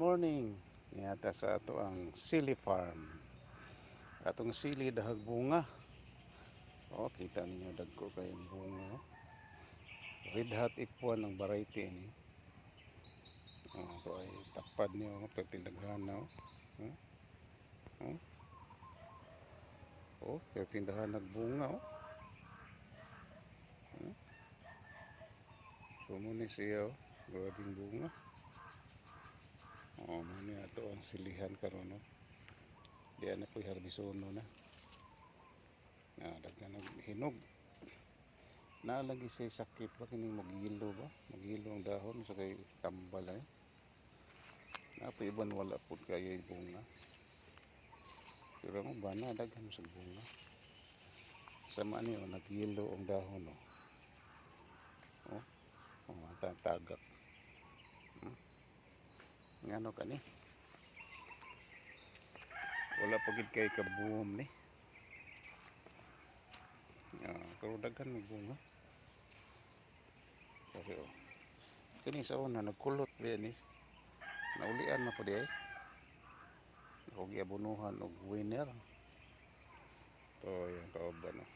Morning. Niadto sa atoang sili farm. Atong sili dahag bunga. Oh, kita ninyo, dagko kayong bunga, oh. Red Hot F1 ang variety ni. Oh, ito ay tapad niyo, perting daghan na, oh. Huh? Oh. Oh, perting daghan nagbunga, oh. Huh? So mo ni siya, oh. Grabing bunga. Oh, mo ni ato ang silihan karon, no. Diyan na po harbisono na. Na daghan nag hinog. Naa lagi siya sakit ba, kining magyelo ba? Magyelo ang dahon sa kay tambal ay. Naa po iban, wala pud kayo bunga. Pero ang uban na daghan sa bunga. Sama niyo, nagyelo ang dahon, oh. Oh, oh, tagak. Ngano kani? Wala pa gid kay kabuom ni. Ah, pero daghan may bunga. Sorry, oh. Kini sa una nagkulot ba ni? Naulian na po di ay. Ako giabunuhan og Winner. To yung kauban, oh.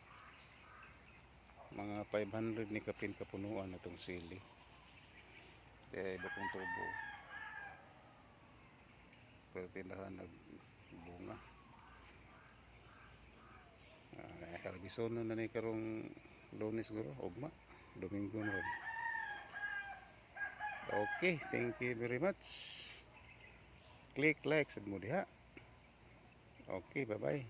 Mga 500 ni kapin kapunuan na itong sili. Kaya iba kong tubo. Pero tindahan nag bunga. Ah, harbisono na ni karong Lunes guro, ugma, Domingo na ron. Okay, thank you very much. Click like sad mo diha. Okay, bye-bye.